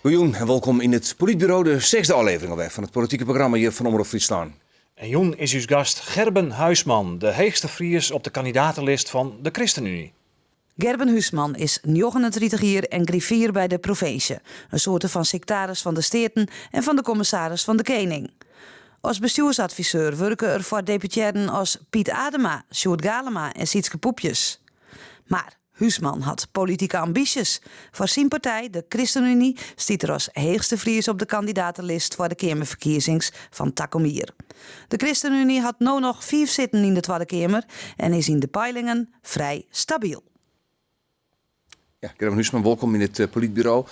Goejûn en wolkom yn it Polytburo, de sechsde ôflevering alwer fan it politike programma hjir fan Omrop Fryslân. En jûn is ús gast Gerben Huisman, de heechste Fries op de kandidatelist fan de ChristenUnie. Gerben Huisman is 39 jier en griffier by de provinsje, in soarte fan siktaris fan de Steaten en fan de kommissaris fan de Kening. As bestjoersadviseur wurke er foar deputearren as Piet Adema, Sjoerd Galema en Sietske Poepjes. Mar Huisman hat politike ambysjes. Foar syn partij, de ChristenUnie, stiet er as heechste Fries op de kandidatelist foar de Keamerferkiezings fan takom jier. De ChristenUnie hat no noch fiif sitten yn de Twadde Keamer en is yn de peilingen frij stabyl. Ja, Gerben Huisman, wolkom yn it Polytburo.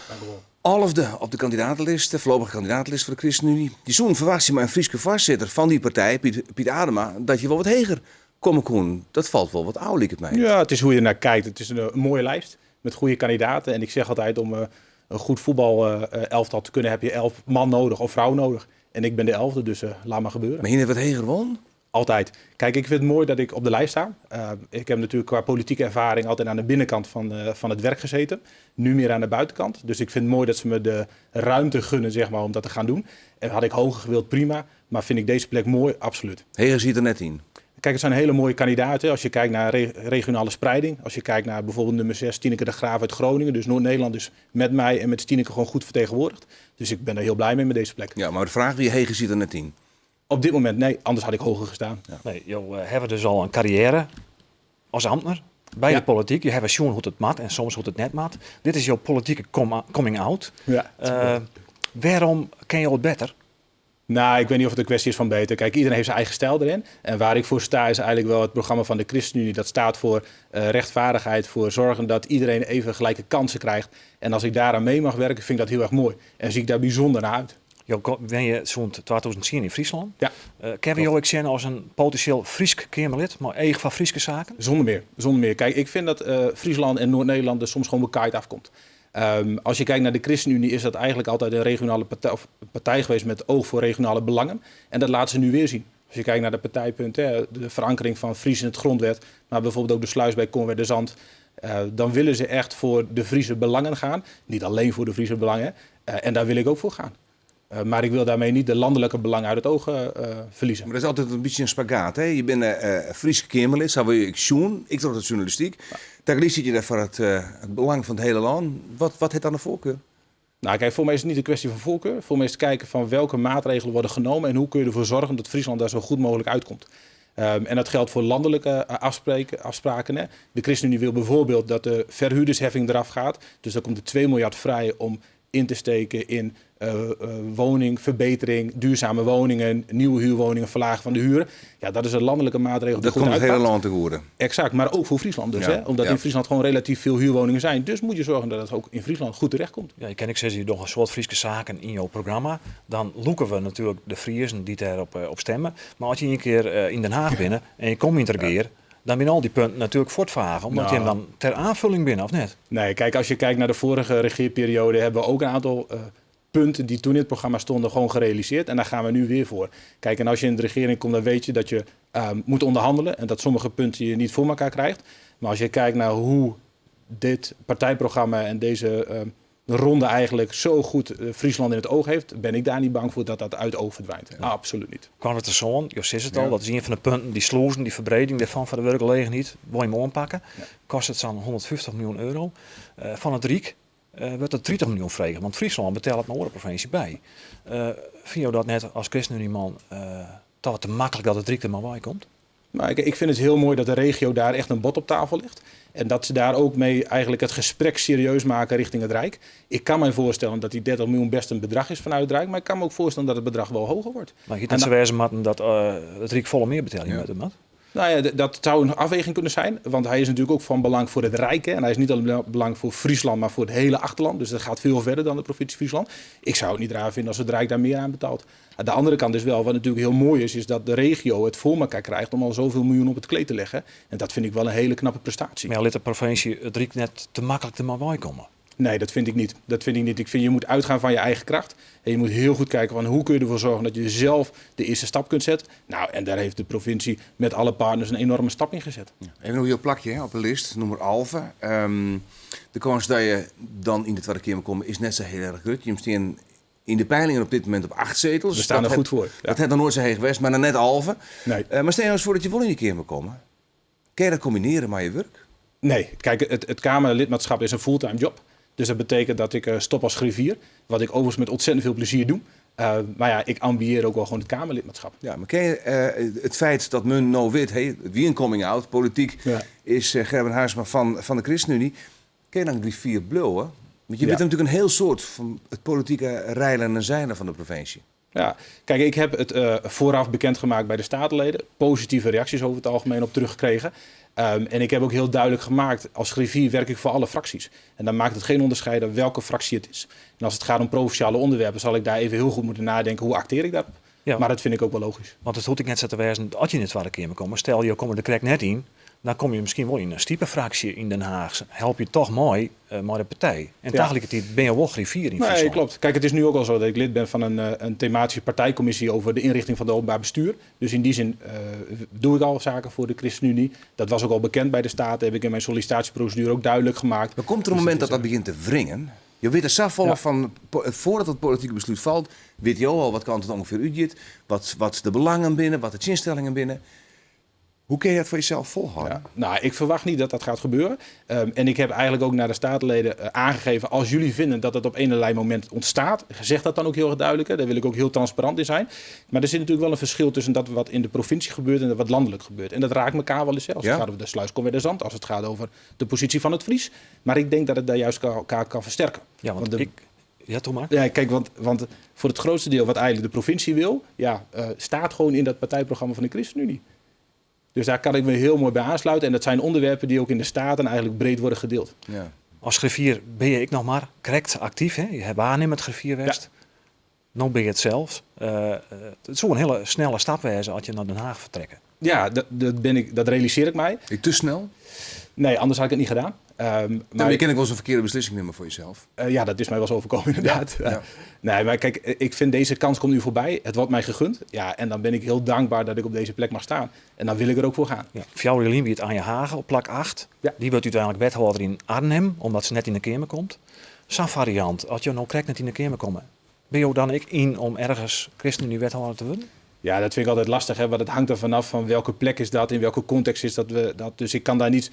11e op de kandidatelist, de foarlopige kandidatelist foar de ChristenUnie. Je soene ferwachtsje mei in Fryske foarsitter fan dy partij, Piet Adema, dat je wol wat heger komme koene. Dat falt wol wat ôf, liket my. Ja, het is hoe je naar kijkt. Het is een mooie lijst met goede kandidaten. En ik zeg altijd, om een goed voetbalelftal te kunnen heb je 11 man nodig of vrouw nodig. En ik ben de 11e, dus laat maar gebeuren. Mar hiene wat heger wollen? Altijd. Kijk, ik vind het mooi dat ik op de lijst sta. Ik heb natuurlijk qua politieke ervaring altijd aan de binnenkant van het werk gezeten. Nu meer aan de buitenkant. Dus ik vind het mooi dat ze me de ruimte gunnen, zeg maar, om dat te gaan doen. En had ik hoger gewild, prima. Maar vind ik deze plek mooi? Absoluut. Heger siet der net yn. Kijk, het zijn hele mooie kandidaten. Als je kijkt naar regionale spreiding. Als je kijkt naar bijvoorbeeld nummer 6, Tineke de Graaf uit Groningen. Dus Noord-Nederland is met mij en met Tineke gewoon goed vertegenwoordigd. Dus ik ben er heel blij mee met deze plek. Ja, mar de fraach wie heger siet der net yn. Op dit moment nee, anders had ik hoger gestaan. Ja. Nee, jo hawwe dus al in karriêre as amtner by de polityk. Je hawwe sjoen hoe't it moat en soms hoe't it net moat. Dit is jo politike coming out. Ja. Wêrom kinne jo it better? Nou, ik weet niet of het een kwestie is van beter. Kijk, iedereen heeft zijn eigen stijl erin. En waar ik voor sta is eigenlijk wel het programma van de ChristenUnie. Dat staat voor rechtvaardigheid, voor zorgen dat iedereen even gelijke kansen krijgt. En als ik daaraan mee mag werken, vind ik dat heel erg mooi. En zie ik daar bijzonder naar uit. Jo wenje sûnt 2010 yn Fryslân. Ja. Kinne we jo ek sjen as in potinsjeel Frysk Keamerlid mei each foar Fryske saken? Zonder meer, zonder meer. Kijk, ik vind dat Friesland en Noord-Nederland er soms gewoon bekaaid afkomt. Als je kijkt naar de ChristenUnie is dat eigenlijk altijd een regionale partij, of een partij geweest met oog voor regionale belangen. En dat laten ze nu weer zien. Als je kijkt naar de partijpunten, hè, de verankering van Fries in het grondwet, maar bijvoorbeeld ook de sluis bij Kornwerderzand. Dan willen ze echt voor de Friese belangen gaan. Niet alleen voor de Friese belangen. En daar wil ik ook voor gaan. Maar ik wil daarmee niet de landelijke belangen uit het oog verliezen. Maar dat is altyd in bytsje in spagaat. Hè? Je bent Fryske Keamerlid, sa wurde je ek sjoen, ek troch de sjoernalistyk. Tagelyk sitte je dêr foar it belang fan it hiele lân. Wat hat dan de foarkar? Nou, kijk, voor mij is het niet een kwestie van voorkeur. Voor mij is het kijken van welke maatregelen worden genomen en hoe kun je ervoor zorgen dat Friesland daar zo goed mogelijk uitkomt. En dat geldt voor landelijke afspraken. Hè. De ChristenUnie wil bijvoorbeeld dat de verhuurdersheffing eraf gaat. Dus dan komt er 2 miljard vrij om in te steken in woningverbetering, duurzame woningen, nieuwe huurwoningen, verlagen van de huren. Ja, dat is een landelijke maatregel die Dat goed komt het hele uitpakt. lân te goede. Exact, maar ook voor Friesland dus. Hè? Omdat in Friesland gewoon relatief veel huurwoningen zijn. Dus moet je zorgen dat het ook in Friesland goed terechtkomt. Ja, je ken ik zeggen, je docht in soad Fryske saken yn jo programma. Dan lûke we natuerlik de Friezen dy't dêrop op stimme. Mar as je ien kear yn Den Haag binne en je komme yn it regear, dan binne al dy punten natuerlik fuortfage, omdat jim dan ter aanvulling binne, of net? Nee, kijk, als je kijkt naar de vorige regeerperiode, hebben we ook een aantal punten die toen in het programma stonden gewoon gerealiseerd. En daar gaan we nu weer voor. Kijk, en als je in de regering komt, dan weet je dat je moet onderhandelen en dat sommige punten je niet voor elkaar krijgt. Maar als je kijkt naar hoe dit partijprogramma en deze ronde eigenlijk zo goed Friesland in het oog heeft, ben ik daar niet bang voor dat dat uit het oog verdwijnt. Absoluut niet. Koarnwertersân, jo sizze it al, dat is ien fan de punten, dy slûzen, dy ferbreding dêrfan foar de wurkgelegenheid, wol je oanpakke. Kostet sa'n 150 miljoen euro. Fan it Ryk wurdt der 30 miljoen frege, want Fryslân betellet in oare provinsje by. Fine jo dat net as ChristenUnie-man toch te maklik dat it Ryk der mar wei komt? Nou, ik vind het heel mooi dat de regio daar echt een bod op tafel legt. En dat ze daar ook mee eigenlijk het gesprek serieus maken richting het Rijk. Ik kan mij voorstellen dat die 30 miljoen best een bedrag is vanuit het Rijk. Maar ik kan me ook voorstellen dat het bedrag wel hoger wordt. Maar je dat ze wijzen moeten dat het Rijk volle meer betaalt met het mat? Nou ja, dat zou een afweging kunnen zijn. Want hij is natuurlijk ook van belang voor het Rijk. Hè. En hij is niet alleen belang voor Friesland, maar voor het hele achterland. Dus dat gaat veel verder dan de provincie Friesland. Ik zou het niet raar vinden als het Rijk daar meer aan betaalt. Aan de andere kant is wel, wat natuurlijk heel mooi is, is dat de regio het voor elkaar krijgt om al zoveel miljoen op het kleed te leggen. En dat vind ik wel een hele knappe prestatie. Maar ja, lit de provincie het Rijk net te maklik der mar wei komme? Nee, dat vind ik niet. Dat vind ik niet. Ik vind je moet uitgaan van je eigen kracht. En je moet heel goed kijken van hoe kun je ervoor zorgen dat je zelf de eerste stap kunt zetten. Nou, en daar heeft de provincie met alle partners een enorme stap in gezet. Ja. Even nog jouw plakje, hè, op de list, nummer 11. De kans dat je dan in de Tweede Kamer komt is net zo heel erg groot. Je staat in de peilingen op dit moment op 8 zetels. We staan Dat er goed voor. Ja. Dat heeft nog nooit zo heen geweest, maar dan net 11. Nee. Maar stel je nou eens voor dat je wel in de Kamer komt. Kun je dat combineren met je werk? Nee, kijk, het Kamerlidmaatschap is een fulltime job. Dus dat betekent dat ik stop als griffier. Wat ik overigens met ontzettend veel plezier doe. Maar ja, ik ambieer ook wel gewoon het Kamerlidmaatschap. Ja, maar ken je het feit dat men nou weet, hey, wie een coming out, politiek, is Gerben Huisman van de ChristenUnie. Ken je dan griffier blauwen? Want je bent natuurlijk een heel soort van het politieke reilen en zeilen van de provincie. Ja, kijk, ik heb het vooraf bekendgemaakt bij de statenleden. Positieve reacties over het algemeen op teruggekregen. En ik heb ook heel duidelijk gemaakt, als griffier werk ik voor alle fracties. En dan maakt het geen onderscheid welke fractie het is. En als het gaat om provinciale onderwerpen, zal ik daar even heel goed moeten nadenken, hoe acteer ik daarop? Ja. Maar dat vind ik ook wel logisch. Want het hoeft ik net zo te wijzen, als je in de Tweede Kamer komt, stel je komt er krek net in, dan kom je misschien wel in een stiepenfractie in Den Haag. Help je toch mooi maar de partij. En tegelijkertijd ben je wel griffier in Nee, Friesland. klopt. Kijk, het is nu ook al zo dat ik lid ben van een thematische partijcommissie over de inrichting van het openbaar bestuur. Dus in die zin doe ik al zaken voor de ChristenUnie. Dat was ook al bekend bij de Staten, heb ik in mijn sollicitatieprocedure ook duidelijk gemaakt. Maar komt er een Dus moment het dat is dat begint te wringen? Je weet er zelf al van, voordat het politieke besluit valt, weet je al wat kant het ongeveer uitzit, wat de belangen binnen, wat de zinstellingen binnen. Hoe kun je dat voor jezelf volhouden? Ja. Nou, ik verwacht niet dat dat gaat gebeuren. En ik heb eigenlijk ook naar de statenleden aangegeven, als jullie vinden dat dat op een moment ontstaat, zeg dat dan ook heel erg duidelijk. Hè. Daar wil ik ook heel transparant in zijn. Maar er zit natuurlijk wel een verschil tussen dat wat in de provincie gebeurt en dat wat landelijk gebeurt. En dat raakt elkaar wel eens. Als het gaat over de sluis Kornwerderzand, als het gaat over de positie van het Fries. Maar ik denk dat het daar juist elkaar kan versterken. Ja, want Want de ik... Ja, doe maar. Ja, kijk, want voor het grootste deel wat eigenlijk de provincie wil, staat gewoon in dat partijprogramma van de ChristenUnie. Dus daar kan ik me heel mooi bij aansluiten. En dat zijn onderwerpen die ook in de Staten eigenlijk breed worden gedeeld. Ja. Als griffier ben je ik nog maar correct actief. Hè? Je hebt waarnemend griffier geweest. Nou ben je het zelf. Het is ook een hele snelle stap wezen als je naar Den Haag vertrekken. Ja, dat realiseer ik mij. Ik te snel? Nee, anders had ik het niet gedaan. Maar je kan ook wel eens een verkeerde beslissing nemen voor jezelf. Ja, dat is mij wel eens overkomen inderdaad. Nee, maar kijk, ik vind deze kans komt nu voorbij. Het wordt mij gegund. Ja, en dan ben ik heel dankbaar dat ik op deze plek mag staan. En dan wil ik er ook voor gaan. Ja. Fjouwer Jolien wie het Anja Hagen op plak 8. Die wordt uiteindelijk wethouder in Arnhem, omdat ze net in de Kamer komt. Zo'n variant, als je nou krijgt net in de Kamer komen, ben je dan ik in om ergens ChristenUnie wethouder te worden? Ja, dat vind ik altijd lastig, hè, want het hangt er vanaf van welke plek is dat, in welke context is dat. We, dat dus ik kan daar niet,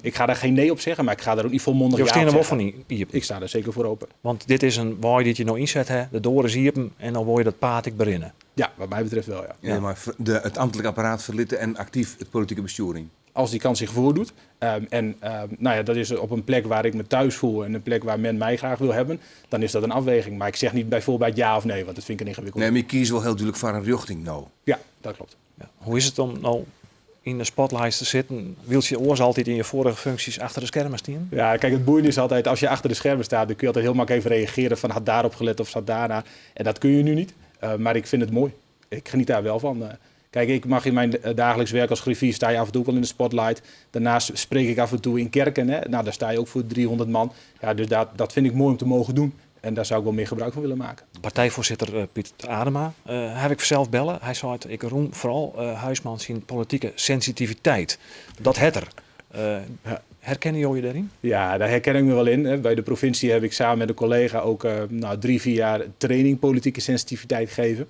ik ga daar geen nee op zeggen, maar ik ga daar ook niet volmondig Je ja staat op er wel zeggen. van niet, Iep. Ik sta er zeker voor open. Want dit is een waai die je nou inzet, hè? De door is hier en dan word je dat paard ik berinnen. Ja, wat mij betreft wel, ja. Ja, maar het ambtelijk apparaat verlitten en actief het politieke bestuur in. Als die kans zich voordoet. En dat is op een plek waar ik me thuis voel en een plek waar men mij graag wil hebben, dan is dat een afweging. Maar ik zeg niet bijvoorbeeld ja of nee, want dat vind ik een ingewikkeld. Nee, maar je kiest wel heel duidelijk voor een richting nou. Ja, dat klopt. Ja. Hoe is het om nou in de spotlight te zitten? Wilt je oors altijd in je vorige functies achter de schermen staan? Ja, kijk, het boeiende is altijd, als je achter de schermen staat, dan kun je altijd heel makkelijk even reageren van had daarop gelet of zat daarna. En dat kun je nu niet. Maar ik vind het mooi. Ik geniet daar wel van. Kijk, ik mag in mijn dagelijks werk als griffier, sta je af en toe ook wel in de spotlight. Daarnaast spreek ik af en toe in kerken. Hè? Daar sta je ook voor 300 man. Ja, dus dat vind ik mooi om te mogen doen. En daar zou ik wel meer gebruik van willen maken. Partijvoorzitter Piet Adema heb ik zelf bellen. Hij zei, ik roem vooral Huisman zijn politieke sensitiviteit. Dat het er. Herkennen jullie je daarin? Ja, daar herken ik me wel in. Hè. Bij de provincie heb ik samen met een collega ook 3, 4 jaar training politieke sensitiviteit gegeven.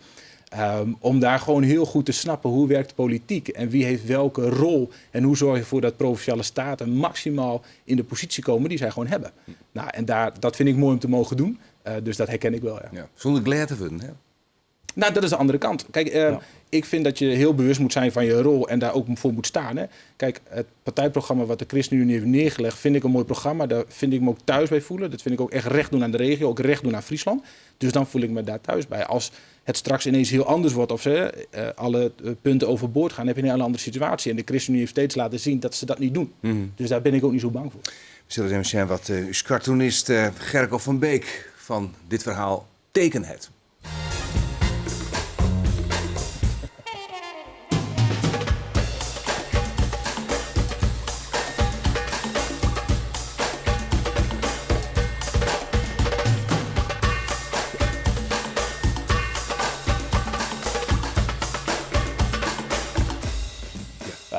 Om daar gewoon heel goed te snappen hoe werkt politiek en wie heeft welke rol en hoe zorg je ervoor dat provinciale staten maximaal in de positie komen die zij gewoon hebben. Dat vind ik mooi om te mogen doen. Dus dat herken ik wel, ja. Ja, zonder glad te worden, hè? Dat is de andere kant. Ik vind dat je heel bewust moet zijn van je rol en daar ook voor moet staan. Hè. Het partijprogramma wat de ChristenUnie heeft neergelegd, vind ik een mooi programma. Daar vind ik me ook thuis bij voelen. Dat vind ik ook echt recht doen aan de regio, ook recht doen aan Friesland. Dus dan voel ik me daar thuis bij. Als het straks ineens heel anders wordt of ze alle punten overboord gaan, heb je een hele andere situatie. En de ChristenUnie heeft steeds laten zien dat ze dat niet doen. Dus daar ben ik ook niet zo bang voor. We zullen even zien wat uw cartoonist Gerco van Beek van dit verhaal teken het.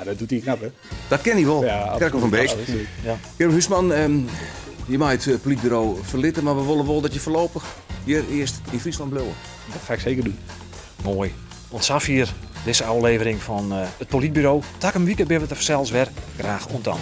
Dat doet hij knap, hè? Dat ken hij wol. Ja, Gerco van Beek. absoluut. Ja. Gerben Huisman, je mag het politbureau ferlitte, mar we wolle wol dat je foarlopich hjir earst yn Fryslân bliuwe. Dat ga ik zeker doen. Moai. Oant safier dizze ôflevering fan it Polytburo. Takom wike binne we der fansels wer. Graach oant dan.